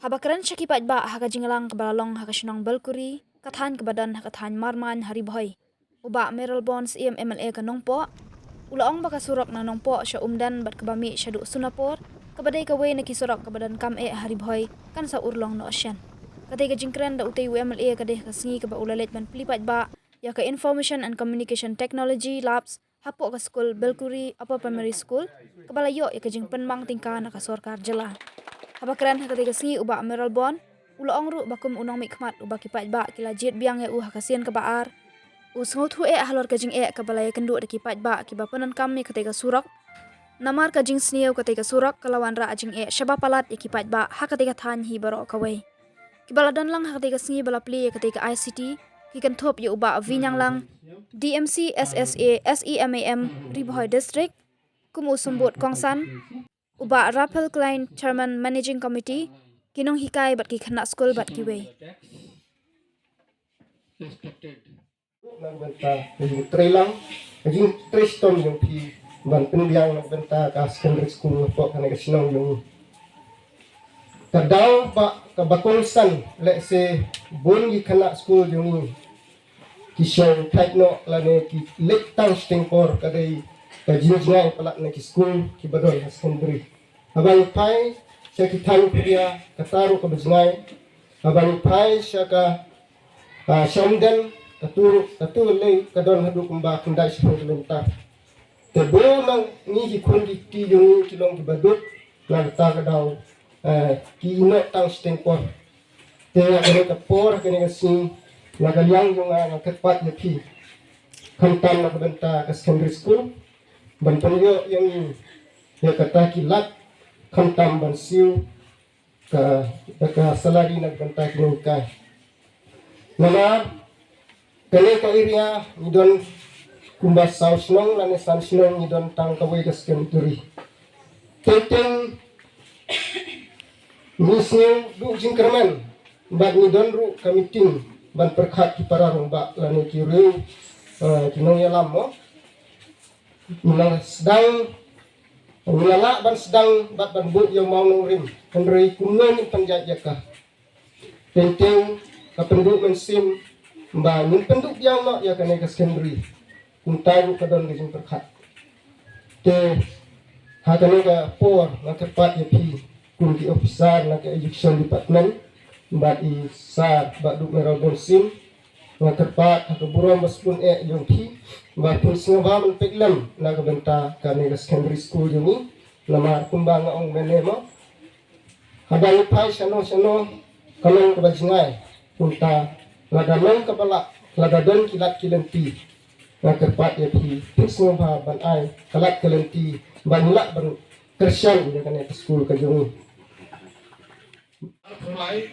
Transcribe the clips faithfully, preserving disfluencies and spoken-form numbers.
Ba kren sha ki paidbah ha ka jingïalang kaba la long ha ka shnong Belkuri, ka thaiñ kaba don ha ka thaiñ Marmain ha Ri Bhoi, u Bah Mayralborn Syiem, M L A ka Nongpoh, u la ong ba ka surok na Nongpoh sha Umden bad kaba mih shaduh Sonapur, kaba dei kawei na ki surok kaba donkam eh ha Ri Bhoi, kan sa urlong noh shen. Katei ka jingkren da utei u M L A ka dei ha ka sngi kaba u la leit ban plie paidbah ïa ka Information and Communication Technology Labs hapoh ka skul Belkuri Upper Primary School, kaba la ïoh ïa ka jingpynmang tyngka na ka sorkar jylla. Haba kren ha katei ka sngi, u Bah Mayralborn u la ong ruh ba kum u nongmihkhmat uba ki paidbah ki la jied biang ïa u ha ka sien kaba ar, u sngewthuh eh halor ka jingeh kaba la ïakynduh da ki paidbah kiba pyndonkam ïa katei ka surok. Namar ka jingsniew, katei ka surok ka la wanrah jingeh shaba palat ïa ki paidbah ha katei ka thaiñ hi baroh kawei. Kiba la don lang ha katei ka sngi ba la plie ïa katei ka I C T ki kynthup ïa u Bah V Ñianglang, D M C S S A S E M A M, Ri Bhoi District, kum u symbud kongsan, u Bah Raphael Klein, Chairman Managing Committee, ki nonghikai bad ki khynnah skul bad kiwei. Na ka bynta ka jingtrei lang, ka jingtrei shitom jong phi ban pynbiang na ka bynta ka secondary school hapoh kane ka shnong jong ngi. Ka daw ba kaba kongsan, lehse bun ki khynnah skul jong ngi ki shong thait noh lane ki leit tang shiteng por, ka dei ka jingjngai palat na ki skul kiba don ha secondary. Haba ngi phai sha ki thaiñ pyrshah, kata ruh kaba jngai. Haba ngi phai sha ka, ah, sha Umden, katu ruh, katu lei ka don haduh kumba khyndai shiphew kilometer. Te bun na ngi ki khun ki kti jong ngi ki long kiba duk na kata ka daw, eh, ki ïeh noh tang shiteng por. Te ha kane ka por, ha kane ka sngi, na ka liang jong nga, nga kyrpad ïa phi, khamtam na ka bynta ka secondary school, ban pynïoh ïa ngi ïa kata ki lad, khamtam ban siew ka, ka salary na ka bynta ki nonghikai. Namar kane ka area ngi don kumba saw shnong lane san shnong ngi don tang kawei ka secondary. Teng teng ngi sngew duh jingkyrmen bad ngi don ruh ka meeting ban pyrkhat ki para rangbah lane ki riew, eh, ki nongïalam mo. Ngi la sdang, ngi la lah ban sdang bad ban buh ïa u mawnongrim, hynrei kumno ngin pynjah ïa ka. Teng teng ka pynduh mynsiem ba ngin pynduh biang noh ïa kane ka secondary. Kumta ruh ka don ka jingpyrkhat. Te ha kane ka por nga kyrpad ïa phi kum ki officer na ka education department bad i Sir Bah Duk Mayralborn Syiem, nga kyrpad ha ka burom ba sbun eh jong phi ba phin sngewbha ban peit lem na ka bynta kane ka secondary school jong ngi. Namar kumba nga ong mynne mo, haba ngi phai shano shano ka long kaba jngai. Kumta lada long kaba lah, lada don ki lad ki lynti, nga kyrpad ïa phi, phin sngewbha ban ai ka lad ka lynti ba ngi lah ban kyrshan ïa kane ka skul ka jong ngi. Arphew lai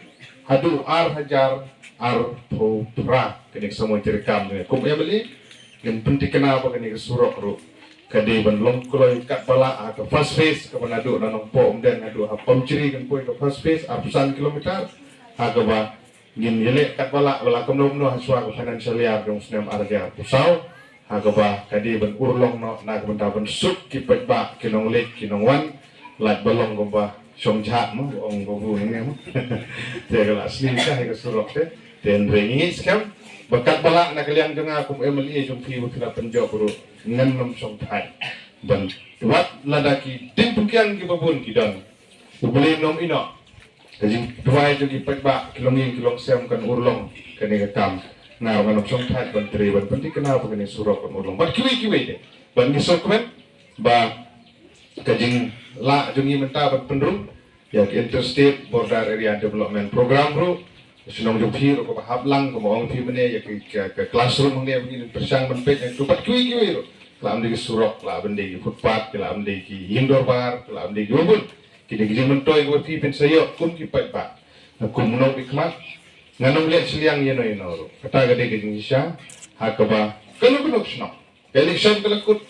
haduh ar hajar arphew phra, kane ka samoi treikam jong ngi kum M L A, ngin pynthikna ba kane ka surok ruh ka dei ban long kloi katba lah ha ka first phase kaba naduh na Nongpoh Umden haduh ha Pamjri, kan poi ka first phase arphew san kilometer, ha kaba ngin ïaleh katba lah, ba la kumno kumno ha shuwa ka financial year jong u snem ar hajar arphew saw. Ha kaba ka dei ban urlong noh na ka bynta ban suk ki paidbah, ki nongleit ki nongwan, lait ba long kumba shong jhat mo, ong ba bu ne mo. Te ka la sni ka ha ka surok te. Te hynrei ngi ngeit skhem ba katba lah na ka liang jong nga kum M L A jong phi ba phi la pynjop ruh, ngan nym shong thait ban, wat lada ki ding pynkiang kiba bun ki don, U Blei un ym ïehnoh. Ka jingduwai jong ki paidbah, ki longïing ki longsem kan urlong kane ka kam. Nga ruh ngan nym shong thait ban trei ban pynthikna ba kane surok kan urlong bad kiwei kiwei de. Bad ngi sngewkmen ba ka jinglah jong ngi mynta ban pynrung ïa ka Interstate Border Area Development Program ruh, shnong jong phi ruh kaba hap lang, kaba ong phi mynne, ïa ka, ka, ka classroom hangne ba ngin pyrshang ban peit, ïa ka bad kiwei kiwei ruh. Ka lah ban dei ki surok, ka lah ban dei ki footpath, ka lah ban dei ki ïing dorbar, ka lah ban dei kiba bun. Ki dei ki jingmyntoi kiba phi phin sa ïoh kum ki paidbah. Nga kum u nongmihkhmat, ngan nym leh shiliang ïano ïano ruh. Kata ka dei ka jingshisha ha kaba kano kano ka shnong. Ka election ka la kut,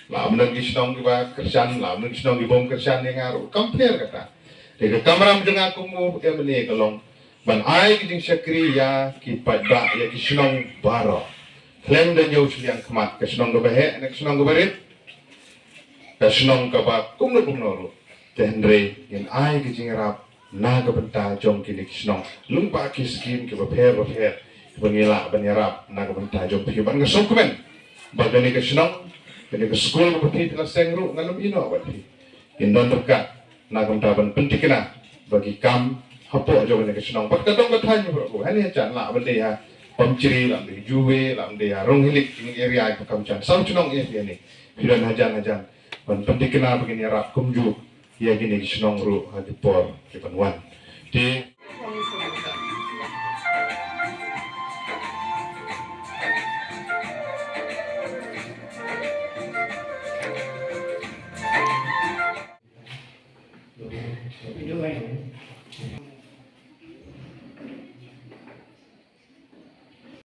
lah ban don ki shnong kiba kyrshan, lah ban don ki shnong ki bym kyrshan, ïa nga ruh kam pher kata. Te ka kamram jong nga kum u M L A ka long ban ai ka jingshakri ïa ki paidbah, ïa ki shnong baroh. Khlem da ñiew shiliang khmat, ka shnong kaba heh ne ka shnong kaba rit, ka shnong kaba kumno kumno ruh. Te hynrei ngin ai ka jingïarap na ka bynta jong kine ki shnong. Lyngba ki skim kiba pher ba pher kiba ngi lah ban ïarap na ka bynta jong phi, bad nga sngewkmen ba kane ka shnong, kane ka skul ba phi la seng ruh, nga lam ïehnoh bad phi. Kin don ryngkat na ka bynta ban pynthikna ba ki kam hapoh jong kane ka shnong bad ka dong ka thaiñ baroh kawei. Hangne hajan lah ban dei ha Pamchri, lah ban dei Juwe, lah ban dei ha Ronghilik, jingin area ba kam jan saw shnong ïa phi hangne. Phi don hajan hajan ban pynthikna ba kin ïarap kumjuh ïa kine ki shnong ruh ha ki por ki ban wan. Te